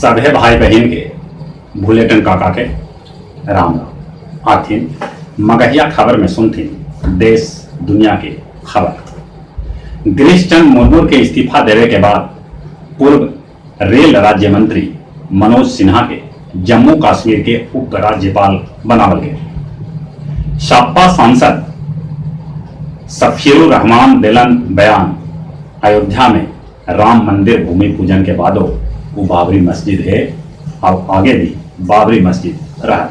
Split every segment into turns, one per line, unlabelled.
सभे भाई बहिन के भुलेटन काका के राम राम। आथिन मगहिया खबर में सुनथिन देश दुनिया के खबर। गिरीश चंद्र मुर्मू के इस्तीफा देवे के बाद पूर्व रेल राज्य मंत्री मनोज सिन्हा के जम्मू कश्मीर के उपराज्यपाल बनावल गेल। सपा सांसद सफीउर रहमान देलन बयान, अयोध्या में राम मंदिर भूमि पूजन के बादो वो बाबरी मस्जिद है और आगे भी बाबरी मस्जिद रहा।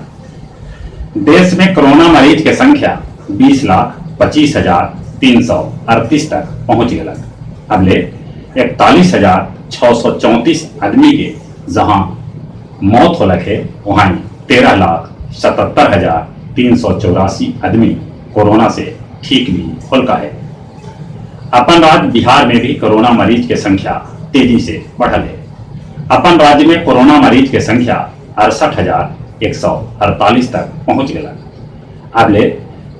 देश में कोरोना मरीज के संख्या 20,25,338 तक पहुंच गया। अबले 41,634 आदमी के जहां मौत होलक है, वहां 13,77,384 आदमी कोरोना से ठीक भी होलका है। अपन राज्य बिहार में भी कोरोना मरीज के संख्या तेजी से बढ़ल है। अपन राज्य में कोरोना मरीज के संख्या 68,148 तक पहुंच गया। अबले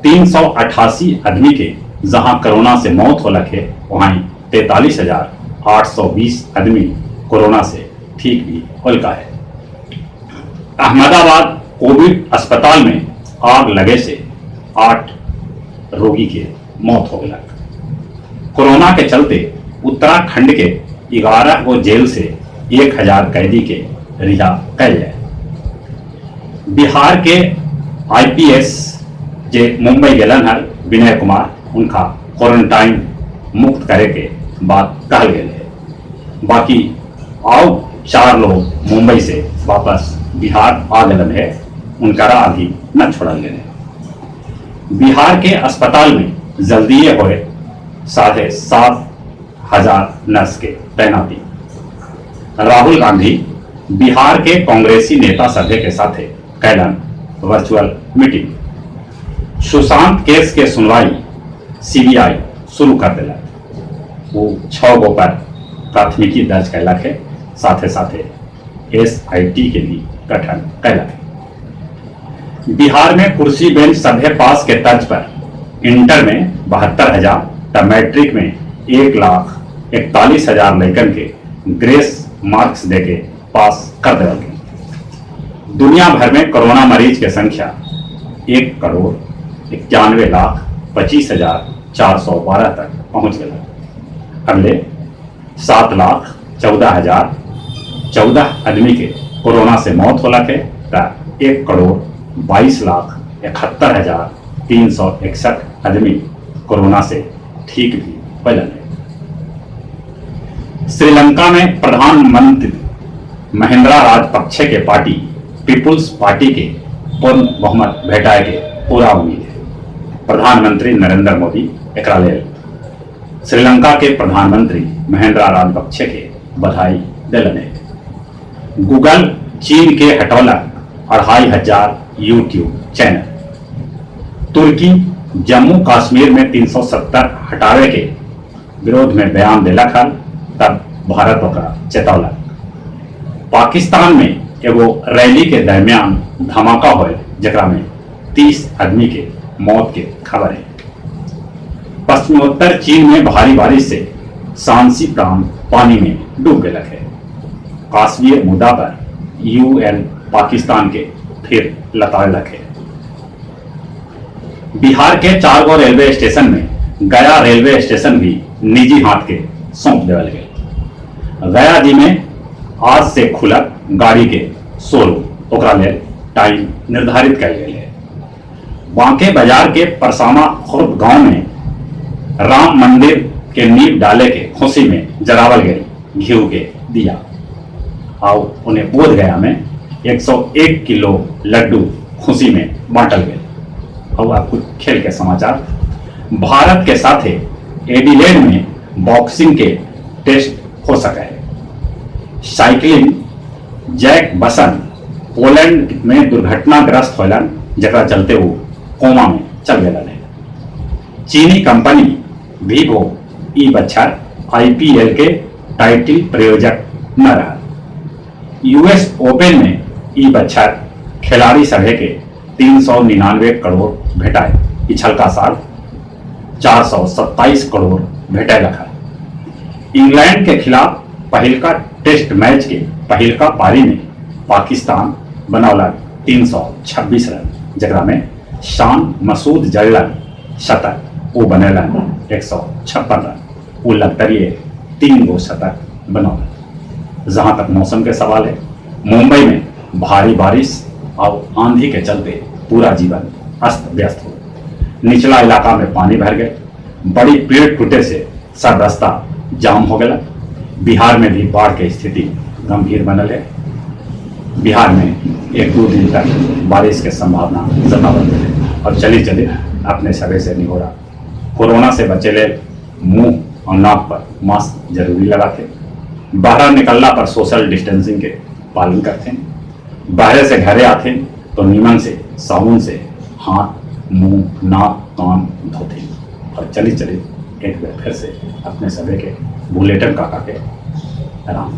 388 आदमी के जहां कोरोना से मौत होलक है, वहां 43,820 आदमी कोरोना से ठीक भी होलका है। अहमदाबाद कोविड अस्पताल में आग लगे से 8 रोगी के मौत हो गया। कोरोना के चलते उत्तराखंड के 11 गो जेल से 1000 कैदी के रिहा कैल जाए। बिहार के आईपीएस जे मुंबई गेलन हल विनय कुमार, उनका क्वारंटाइन मुक्त करे के बात कहल गए है। बाकी आउ 4 लोग मुंबई से वापस बिहार आ गए है, उनकरा अभी न छोड़ल गए है। बिहार के अस्पताल में जल्दी होए 7,500 नर्स के तैनाती। राहुल गांधी बिहार के कांग्रेसी नेता सभा के साथे कैलन वर्चुअल मीटिंग। सुशांत केस के सुनवाई सीबीआई शुरू कर दिलक। वो 6 गो पर प्राथमिकी दर्ज कैलक है, साथे साथे एसआईटी के भी गठन कैलक है। बिहार में कुर्सी बेंच सभे पास के तर्ज पर इंटर में 72,000 त मैट्रिक में 1,41,000 लैकन के ग्रेस मार्क्स देके पास कर देवल गए। दुनिया भर में कोरोना मरीज के संख्या 1,91,25,412 तक पहुंच गया। अगले 7,14,014 आदमी के कोरोना से मौत होला के त 1,22,71,361 आदमी कोरोना से ठीक भी होलन है। श्रीलंका में प्रधानमंत्री महिंद्रा राजपक्षे के पार्टी पीपुल्स पार्टी के पूर्ण बहुमत भेटाए के पूरा उम्मीद है। प्रधानमंत्री नरेंद्र मोदी एकरा लेल श्रीलंका के प्रधानमंत्री महिंद्रा राजपक्षे के बधाई दिलन है। गूगल चीन के हटौलक 2,500 यूट्यूब चैनल। तुर्की जम्मू कश्मीर में 370 हटावे के विरोध में बयान दिलक हल, तब भारत ओकरा चेतौलक। पाकिस्तान में एगो रैली के दरमियान धमाका होए, जकरा में 30 आदमी के मौत के खबर है। पश्चिमोत्तर चीन में भारी बारिश से शानसी प्रांत पानी में डूब गया है। कश्मीर मुद्दा पर यूएन पाकिस्तान के फिर लताड़लक है। बिहार के 4 गो रेलवे स्टेशन में गया रेलवे स्टेशन भी निजी हाथ के सौंप देवल गए। गया जी में आज से खुलत गाड़ी के शोरूम, ओकरा लेल टाइम निर्धारित कयल गेल है। बांके बाजार के परसामा खुर्द गांव में राम मंदिर के नींव डाले के खुशी में जरावल गए घी के दिया। आओ उन्हें बोध गया में 101 किलो लड्डू खुशी में बांटल गए। और अब कुछ खेल के समाचार। भारत के साथ एडिलेड में बॉक्सिंग के टेस्ट हो सका है। साइकिलिंग जैक बसन पोलैंड में दुर्घटनाग्रस्त होलन, जकरा चलते वो कोमा में चल गए है। चीनी कंपनी वीवो ई बच्छर आईपीएल के टाइटल प्रायोजक न रहा। यूएस ओपन में ई बच्छर खिलाड़ी सभे के 399 करोड़ भेटाए। पिछलका साल 427 करोड़ भेटे लखा। इंग्लैंड के खिलाफ पहिलका टेस्ट मैच के पहिलका पारी में पाकिस्तान बनौलक 326 रन, जेकरा में शान मसूद जड़लन शतक, ऊ बनेलन 156 रन। ऊ लगतरिए 3 गो शतक बनौलन। जहां तक मौसम के सवाल है, मुंबई में भारी बारिश और आंधी के चलते पूरा जीवन अस्त व्यस्त हो। निचला इलाका में पानी भर गए, बड़ी पेड़ टूटे से सब रास्ता जाम हो गया। बिहार में भी बाढ़ के स्थिति गंभीर बनल है। बिहार में 1-2 दिन तक बारिश के संभावना जतावल है। और चली चली अपने सभे से निहोरा, कोरोना से बचे ले मुंह और नाक पर मास्क जरूरी लगाते, बाहर निकलना पर सोशल डिस्टेंसिंग के पालन करते, बाहर से घरे आते तो नीमन से साबुन से हाथ मुंह नाक कान धोते। और चली चली एक बार फिर से अपने सभे के बुलेटिन काका के राम।